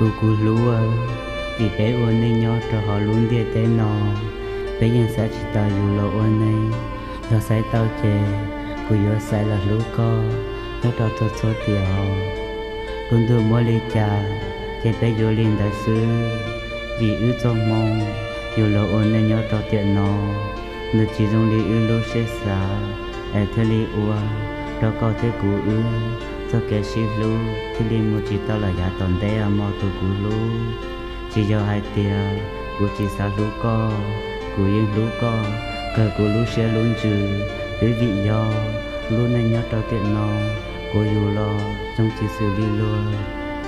Tus kuv hlub, vim peb ua neej nyob rau hauv lub ntiaj teb no, peb yeej xaiv tsis tau yus los ua neej. Yog xaiv tau ces kuv yuav xaiv los hlub koj nyob rau txhua txhua tiam os. Lub ntuj muab li cas ces peb yuav li ntawd xwb. Vim wb txoj hmoo, yus los ua neej nyob rau tiam no, nws tsis zoo li wb lub siab xav, es thiaj li ua rau koj thiab kuv wb txoj kev sib hlub thiaj li mus tsis tau lawm yav tom ntej os mog tus kuv hlub. Tsis yog hais tias kuv tsis xav hlub koj, kuv yeej hlub koj kawg kuv lub siab lub ntsws, twb vim yog lub neej nyob rau tiam no, kuv yus los zoo tsis xws li luag,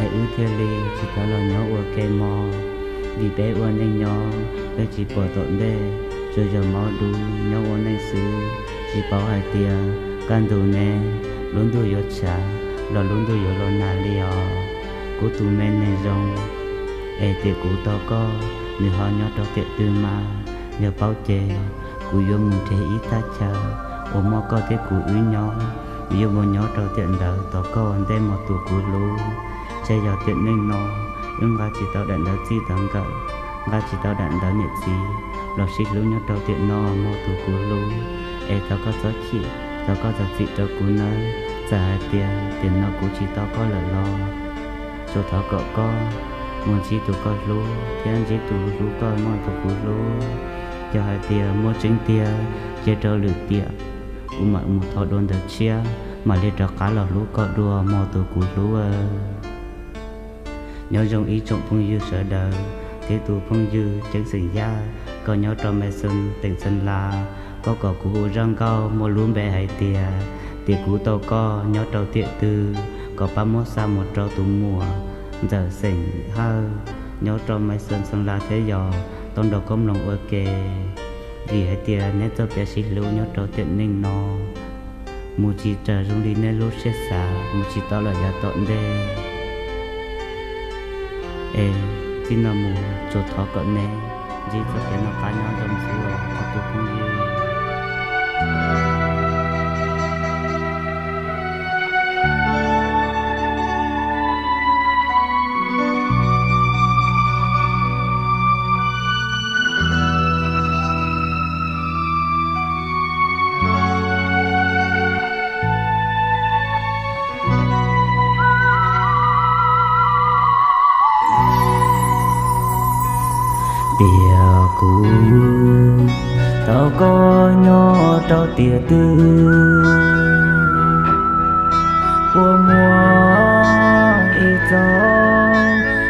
es wb thiaj li tsis tau los nyob ua ke mog. Vim peb ua neej nyob peb tsis pom tom ntej, tsuas yog maub dub nyob ua neej xwb, tsis paub hais tias kaj ntug ne lub ntuj yuav tshav los lub ntuj yuav los nag li os. Kuv tus me neeg zoo, es tiam kuv tau koj nws ho nyob rau tiam twg mas, yog paub ces kuv yuav mus nrhiav ib thaj chaw uas muaj koj thiab kuv wb nyob, yuav mus nyob rau tiam ntawd tos koj ua ntej mog tus kuv hlub. Ntshe yog tiam neej no wb nqa tsis tau daim ntawv txij ntawv nkawm, nqa tsis tau daim ntawv niam txiv los sib hlub nyob rau tiam no mog tus kuv hlub. Es thov koj txhob chim, thov koj zam txim rau kuv nawb. Txawm hais tias tiam no kuv tsis tau koj lawm los tsuas thov kom koj mus ntsib tus koj hlub thiab ntsib tus hlub koj mog tus kuv hlub. Yog hais tias muaj tseeb tiag, cia rau lwm tiam kuv mam mus thov dua ntawv tshiab mam li rov qab los hlub koj dua mog tus kuv hlub. Nyob zoo ib tsoom phooj ywg sawv daws thiab tus phooj ywg Ceeb xeem Yaj, koj nyob rau Maiv Xees teem Xeem Las, koj kom kuv hu zaj nkauj muaj lub npe hais tias tiam kuv tau koj nyob rau tiam twg, kom pab muab xa mus rau tus muam Ntxawm xeem Hawj nyob rau Maiv Xees Xeem Las thiab yog tau nrog koj mloog ua ke. Vim hais tias neb txoj kev sib hlub nyob rau tiam neej no mus tsis raws zoo li neb lub siab xav, mus tsis tau lawm yav tom ntej. Es txij no mus tsuas thov kom neb ntsib txoj kev noj qab nyob zoo xwb os tus phooj ywg. Tiam kuv tau koj nyob rau tiam twg, puas muaj ib txoj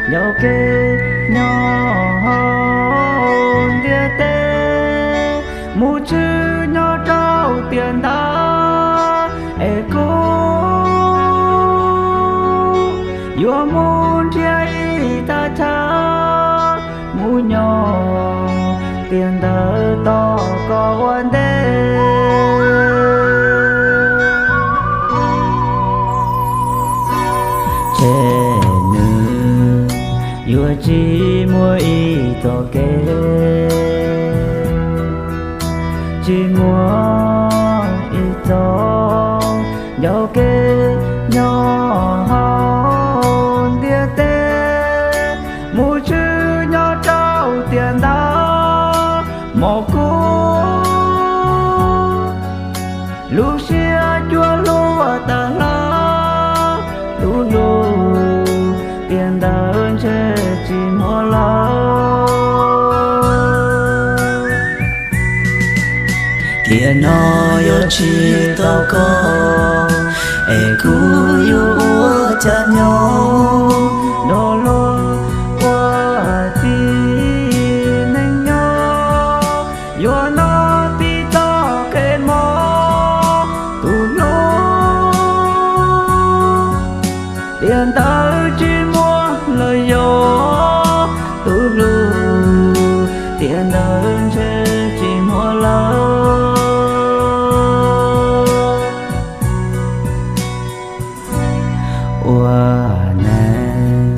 ncauj kev nyob hauv ntiaj teb, mus tshwm nyob rau tiam ntawd es kuv yuav mus nrhiav ib thaj chaw mus nyob tiam ntawd tos koj ua ntej. Ces nws yuav tsis muaj ib txoj kev, tsis muaj ib txoj ncauj kev nyob hauv ntiaj teb, mus tshwm nyob rau tiam ntawd mog kuv lub siab cuag luaj tawm hlo, tus hlub tiam ntawd ntshe tsis muaj lawm. Tiam no yog tsis tau koj es kuv yuav ua cas nyob, nrog luag ua tib neeg nyob, yuav noj tib txoj kev mob, tus hlub tiam ntawd tsis muaj lawm yog, tus hlub tiam ntawd ntshe tsis muaj lawm. Ua neej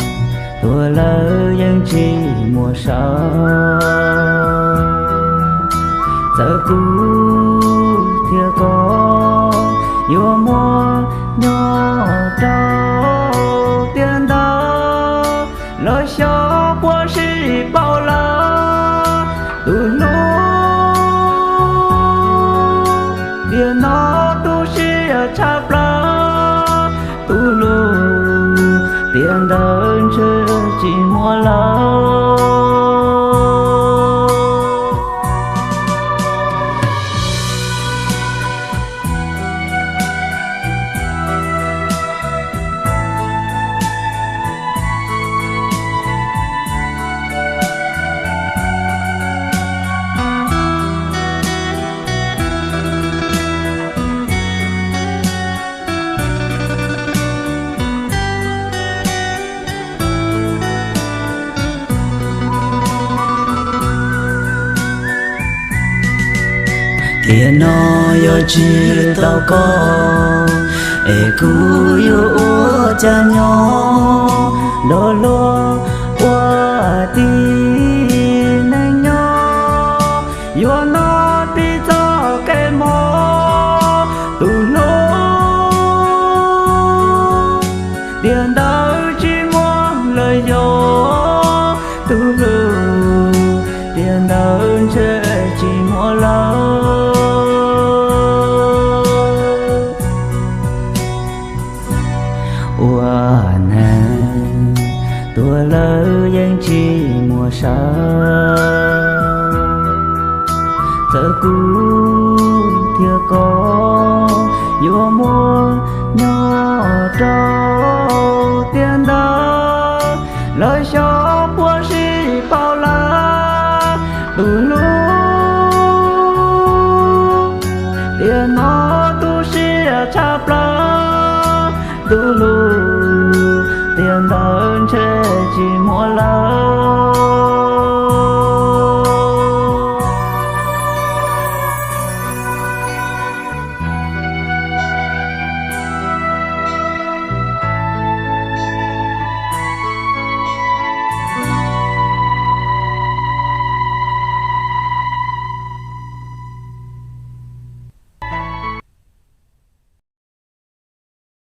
tuag lawm yeej tsis muaj saum, txawm kuv thiab koj yuav muaj nyob rau tiam ntawd, Lawv xyov puas sib paub lawm tus hlub. Tiam no tu siab tshaj plaws tus hlub, tiam ntawd ntshe tsis muaj lawm. Tiam no yog tsis tau koj, es kuv yuav ua cas nyob nrog luag ua tib neeg nyob. Yuav noj tib txoj kev mob tus hlub, tiam ntawd tsis muaj lawm yog tus hlub, tiam ntawd ntshe tsis muaj lawm. Ua neeg tuag lawm yeej tsis muaj saib, txawm kuv thiab koj yuav muaj nyob rau tiam ntawd. Lawv xyov puas sib paub lawm tus hlub, tiam no tu siab tshaj plaws tus hlub, tiam ntawd ntshe tsis muaj lawm.